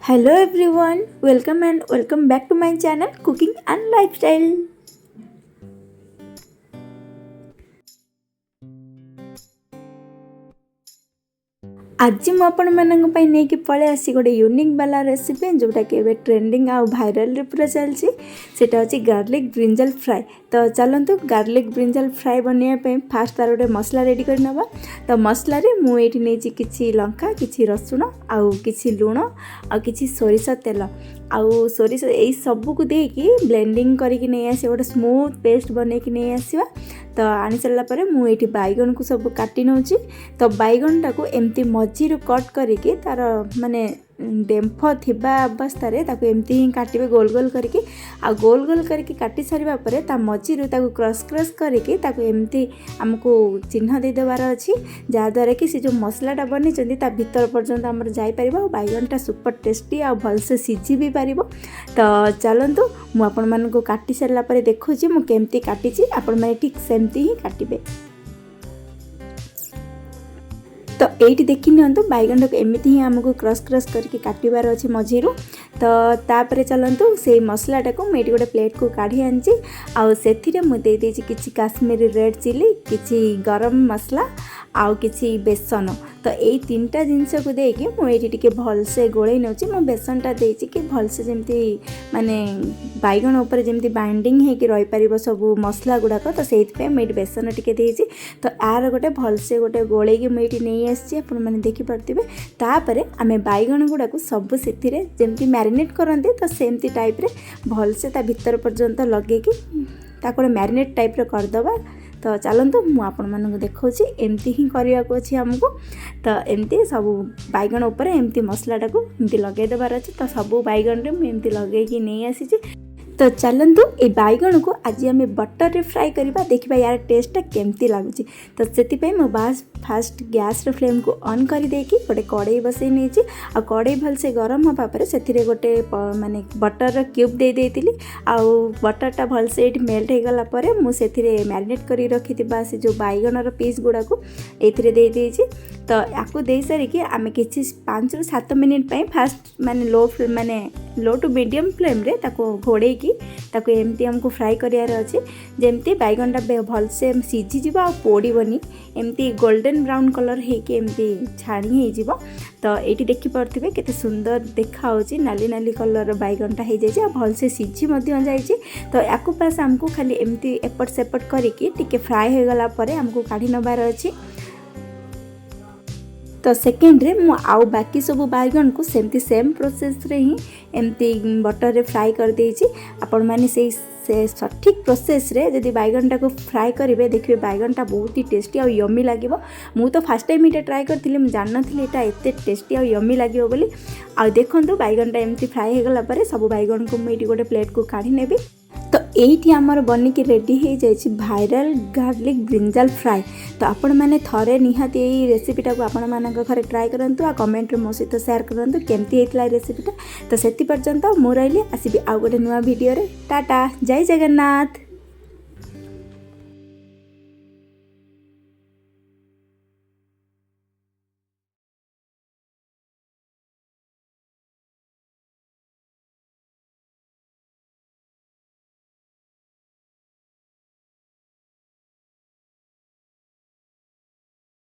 Hello everyone, welcome and welcome back to my channel Cooking and Lifestyle. ଆଜି ମୁଁ ଆପଣମାନଙ୍କ ପାଇଁ ନେଇକି ପଳେଇ ଆସିଛି ଗୋଟେ ୟୁନିକ୍ ବାଲା ରେସିପି, ଯେଉଁଟାକି ଏବେ ଟ୍ରେଣ୍ଡିଂ ଆଉ ଭାଇରାଲରେ ପୁରା ଚାଲିଛି। ସେଇଟା ହେଉଛି ଗାର୍ଲିକ୍ ବ୍ରିଞ୍ଜାଲ ଫ୍ରାଏ। ତ ଚାଲନ୍ତୁ, ଗାର୍ଲିକ୍ ବ୍ରିଞ୍ଜାଲ ଫ୍ରାଏ ବନେଇବା ପାଇଁ ଫାଷ୍ଟ ତାର ଗୋଟେ ମସଲା ରେଡ଼ି କରି ନେବା। ତ ମସଲାରେ ମୁଁ ଏଇଠି ନେଇଛି କିଛି ଲଙ୍କା, କିଛି ରସୁଣ, ଆଉ କିଛି ଲୁଣ, ଆଉ କିଛି ସୋରିଷ ତେଲ ଆଉ ସୋରିଷ। ଏଇ ସବୁକୁ ଦେଇକି ବ୍ଲେଣ୍ଡିଂ କରିକି ନେଇ ଆସିବା, ଗୋଟେ ସ୍ମୁଥ୍ ପେଷ୍ଟ ବନେଇକି ନେଇ ଆସିବା। ତ ଆଣି ସାରିଲା ପରେ ମୁଁ ଏଇଠି ବାଇଗଣକୁ ସବୁ କାଟି ନେଉଛି। ତ ବାଇଗଣଟାକୁ ଏମିତି ମଝିରୁ କଟ୍ କରିକି, ତା'ର ମାନେ ଡେମ୍ଫ ଥିବା ଅବସ୍ଥାରେ ତାକୁ ଏମିତି ହିଁ କାଟିବେ ଗୋଲ ଗୋଲ କରିକି। ଆଉ ଗୋଲ ଗୋଲ କରିକି କାଟି ସାରିବା ପରେ ତା ମଝିରୁ ତାକୁ କ୍ରସ୍ କ୍ରସ୍ କରିକି ତାକୁ ଏମିତି ଆମକୁ ଚିହ୍ନ ଦେଇଦେବାର ଅଛି, ଯାହାଦ୍ୱାରା କି ସେ ଯେଉଁ ମସଲାଟା ବନେଇଛନ୍ତି ତା ଭିତର ପର୍ଯ୍ୟନ୍ତ ଆମର ଯାଇପାରିବ ଆଉ ବାଇଗଣଟା ସୁପର ଟେଷ୍ଟି ଆଉ ଭଲସେ ସିଝି ବି ପାରିବ। ତ ଚାଲନ୍ତୁ, ମୁଁ ଆପଣମାନଙ୍କୁ କାଟି ସାରିଲା ପରେ ଦେଖାଉଛି ମୁଁ କେମିତି କାଟିଛି। ଆପଣମାନେ ଠିକ୍ ସେମିତି ହିଁ କାଟିବେ। ତ ଏଇଠି ଦେଖି ନିଅନ୍ତୁ, ବାଇଗଣଟାକୁ ଏମିତି ହିଁ ଆମକୁ କ୍ରସ୍ କ୍ରସ୍ କରିକି କାଟିବାର ଅଛି ମଝିରୁ। ତ ତାପରେ ଚାଲନ୍ତୁ, ସେଇ ମସଲାଟାକୁ ମୁଁ ଏଇଠି ଗୋଟେ ପ୍ଲେଟ୍କୁ କାଢ଼ି ଆଣିଛି ଆଉ ସେଥିରେ ମୁଁ ଦେଇଦେଇଛି କିଛି କାଶ୍ମୀରୀ ରେଡ଼୍ ଚିଲି, କିଛି ଗରମ ମସଲା ଆଉ କିଛି ବେସନ। ତ ଏଇ ତିନିଟା ଜିନିଷକୁ ଦେଇକି ମୁଁ ଏଇଠି ଟିକେ ଭଲସେ ଗୋଳେଇ ନେଉଛି। ମୁଁ ବେସନଟା ଦେଇଛି କି ଭଲସେ ଯେମିତି ମାନେ ବାଇଗଣ ଉପରେ ଯେମିତି ବାଇଣ୍ଡିଙ୍ଗ ହେଇକି ରହିପାରିବ ସବୁ ମସଲା ଗୁଡ଼ାକ, ତ ସେଇଥିପାଇଁ ମୁଁ ଏଇଠି ବେସନ ଟିକେ ଦେଇଛି। ତ ଆର ଗୋଟେ ଭଲସେ ଗୋଟେ ଗୋଳେଇକି ମୁଁ ଏଇଠି ନେଇ ଆସିଛି, ଆପଣମାନେ ଦେଖିପାରୁଥିବେ। ତାପରେ ଆମେ ବାଇଗଣ ଗୁଡ଼ାକୁ ସବୁ ସେଥିରେ ଯେମିତି ମ୍ୟାରିନେଟ୍ କରନ୍ତି, ତ ସେମିତି ଟାଇପ୍ରେ ଭଲସେ ତା ଭିତର ପର୍ଯ୍ୟନ୍ତ ଲଗେଇକି ତାକୁ ଗୋଟେ ମ୍ୟାରିନେଟ୍ ଟାଇପ୍ର କରିଦେବା। ତ ଚାଲନ୍ତୁ, ମୁଁ ଆପଣମାନଙ୍କୁ ଦେଖାଉଛି। ଏମିତି ହିଁ କରିବାକୁ ଅଛି ଆମକୁ। ତ ଏମିତି ସବୁ ବାଇଗଣ ଉପରେ ଏମିତି ମସଲାଟାକୁ ଏମିତି ଲଗାଇ ଦେବାର ଅଛି। ତ ସବୁ ବାଇଗଣରେ ମୁଁ ଏମିତି ଲଗେଇକି ନେଇ ଆସିଛି। ତ ଚାଲନ୍ତୁ, ଏଇ ବାଇଗଣକୁ ଆଜି ଆମେ ବଟରରେ ଫ୍ରାଏ କରିବା, ଦେଖିବା ୟାର ଟେଷ୍ଟଟା କେମିତି ଲାଗୁଛି। ତ ସେଥିପାଇଁ ମୁଁ ବାସ୍ ଫାଷ୍ଟ ଗ୍ୟାସ୍ର ଫ୍ଲେମ୍କୁ ଅନ୍ କରିଦେଇକି ଗୋଟେ କଡ଼େଇ ବସେଇ ନେଇଛି। ଆଉ କଡ଼େଇ ଭଲସେ ଗରମ ହେବା ପରେ ସେଥିରେ ଗୋଟେ ମାନେ ବଟରର କ୍ୟୁବ୍ ଦେଇ ଦେଇଥିଲି। ଆଉ ବଟରଟା ଭଲସେ ଏଇଠି ମେଲ୍ଟ ହେଇଗଲା ପରେ ମୁଁ ସେଥିରେ ମ୍ୟାରିନେଟ୍ କରି ରଖିଥିବା ସେ ଯେଉଁ ବାଇଗଣର ପିସ୍ ଗୁଡ଼ାକୁ ଏଇଥିରେ ଦେଇଦେଇଛି। ତ ୟାକୁ ଦେଇସାରିକି ଆମେ କିଛି 5ରୁ 7 ମିନିଟ୍ ପାଇଁ ଫାଷ୍ଟ ମାନେ ଲୋ ମାନେ ଲୋ ଟୁ ମିଡ଼ିୟମ୍ ଫ୍ଲେମ୍ରେ ତାକୁ ଘୋଡ଼େଇକି ତାକୁ ଏମିତି ଆମକୁ ଫ୍ରାଏ କରିବାର ଅଛି, ଯେମିତି ବାଇଗଣଟା ଭଲସେ ସିଝିଯିବ ଆଉ ପୋଡ଼ିବନି, ଏମିତି ଗୋଲ୍ଡେନ୍ ବ୍ରାଉନ୍ କଲର୍ ହେଇକି ଏମିତି ଛାଣି ହେଇଯିବ। ତ ଏଇଠି ଦେଖିପାରୁଥିବେ କେତେ ସୁନ୍ଦର ଦେଖାହେଉଛି, ନାଲି ନାଲି କଲର୍ର ବାଇଗଣଟା ହେଇଯାଇଛି ଆଉ ଭଲସେ ସିଝି ମଧ୍ୟ ଯାଇଛି। ତ ୟାକୁ ବାସ୍ ଆମକୁ ଖାଲି ଏମିତି ଏପଟ ସେପଟ କରିକି ଟିକେ ଫ୍ରାଏ ହେଇଗଲା ପରେ ଆମକୁ କାଢ଼ି ନେବାର ଅଛି। ତ ସେକେଣ୍ଡରେ ମୁଁ ଆଉ ବାକି ସବୁ ବାଇଗଣକୁ ସେମିତି ସେମ୍ ପ୍ରୋସେସ୍ରେ ହିଁ ଏମିତି ବଟରରେ ଫ୍ରାଏ କରିଦେଇଛି। ଆପଣମାନେ ସେଇ ସେ ସଠିକ୍ ପ୍ରୋସେସ୍ରେ ଯଦି ବାଇଗଣଟାକୁ ଫ୍ରାଏ କରିବେ, ଦେଖିବେ ବାଇଗଣଟା ବହୁତ ହି ଟେଷ୍ଟି ଆଉ ୟମି ଲାଗିବ। ମୁଁ ତ ଫାର୍ଷ୍ଟ ଟାଇମ୍ ଏଇଟା ଟ୍ରାଏ କରିଥିଲି, ମୁଁ ଜାଣିନଥିଲି ଏଇଟା ଏତେ ଟେଷ୍ଟି ଆଉ ୟମି ଲାଗିବ ବୋଲି। ଆଉ ଦେଖନ୍ତୁ, ବାଇଗଣଟା ଏମିତି ଫ୍ରାଏ ହେଇଗଲା ପରେ ସବୁ ବାଇଗଣକୁ ମୁଁ ଏଇଠି ଗୋଟେ ପ୍ଲେଟ୍କୁ କାଢ଼ି ନେବି। ତ ଏଇଠି ଆମର ବନିକି ରେଡ଼ି ହେଇଯାଇଛି ଭାଇରାଲ ଗାର୍ଲିକ୍ ବ୍ରିଞ୍ଜାଲ ଫ୍ରାଏ। ତ ଆପଣମାନେ ଥରେ ନିହାତି ଏଇ ରେସିପିଟାକୁ ଆପଣମାନଙ୍କ ଘରେ ଟ୍ରାଏ କରନ୍ତୁ ଆଉ କମେଣ୍ଟରେ ମୋ ସହିତ ସେୟାର କରନ୍ତୁ କେମିତି ହେଇଥିଲା ଏ ରେସିପିଟା। ତ ସେଥି ପର୍ଯ୍ୟନ୍ତ ମୁଁ ରହିଲି, ଆସିବି ଆଉ ଗୋଟେ ନୂଆ ଭିଡ଼ିଓରେ। ଟାଟା, ଜୟ ଜଗନ୍ନାଥ।